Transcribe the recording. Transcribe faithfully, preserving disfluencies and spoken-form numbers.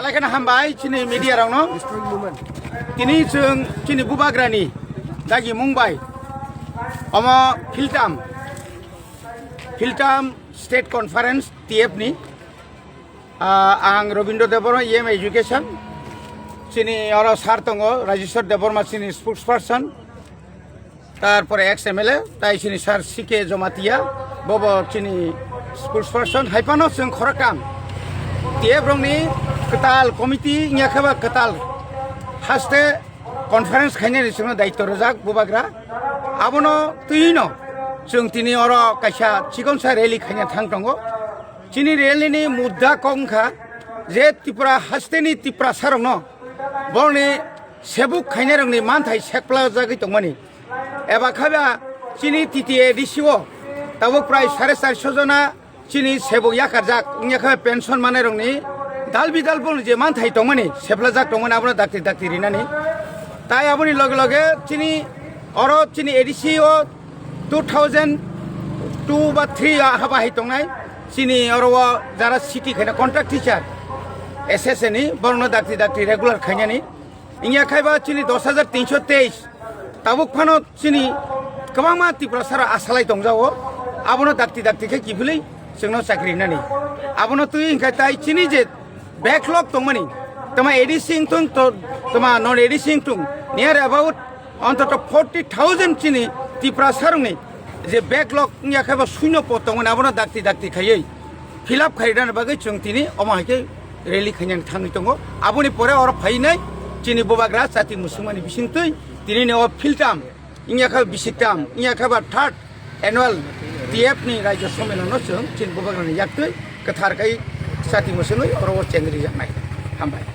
Ekheno hambai chini media rokno. Tini chwng chini bubagrani dagi mung bai omo Philtam, Philtam State Conference T F ni, ah, ang Robindra Debbarma, E M Education, chini oro sir tongo Rajeshwar Debbarma chini spokesperson, tarpore ex M L A, tai chini sir C K Jamatia, bobo chini spokesperson, hai phano chwng khoroktham T F rokni kwtal committee, wngya khe ba kwtal haste conference khainani chwngno daityo rwjak bubagra. Abono twino chwng tini oro kaisa chikonsa rally khaina thang tongo. Chini rally ni mudda kok wngkha je Tripura hasteni Tiprasa rokno borni sebuk khainai rokni manthai sekplajagwi tongmani. Eba khe ba chini T T A D C o tabuk prai sare charso jona chini sebuk yakarjak, wngya khe pension manai rokni dal bidal boni je manthai tongmani, seplajak tongmani, abono dakti dakti rinani. Tai aboni loge loge chini oro chini A D C o two thousand two ba three o haba hai tongnai, chini oro o jara city khaina contract teacher S S A ni borokno dakti dakti regular khainani. Wngya khai ba chini dos hajar tinso teis tabuk phano chini kwbangma Tiprasa rok asalai tongjago, abono dakti dakti khe kiphilwi chwngno chakri rinani. Abono twi hwnkhe tai chini je backlog tongmani, tama A D C wngthung to, tama non A D C wngthung, near about ontoto forty thousand chini Tiprasa rokni je backlog wngya khai ba suino pod tongmani, abono dakti dakti khaiwi fill up khairina bagwi chwng tini omo hai khe rally khainani thangwi tongo. Aboni pore oro phainai chini bubagra chati musungmani bisingtwi tini ni o Philtam, wngya khe bisiktam, wngya khe ba third annual T F ni Rajya Sommelon no chwng chini bubagrani yaktwi kwthar khai chati musungwi oro o chengri jaknai. Hambai.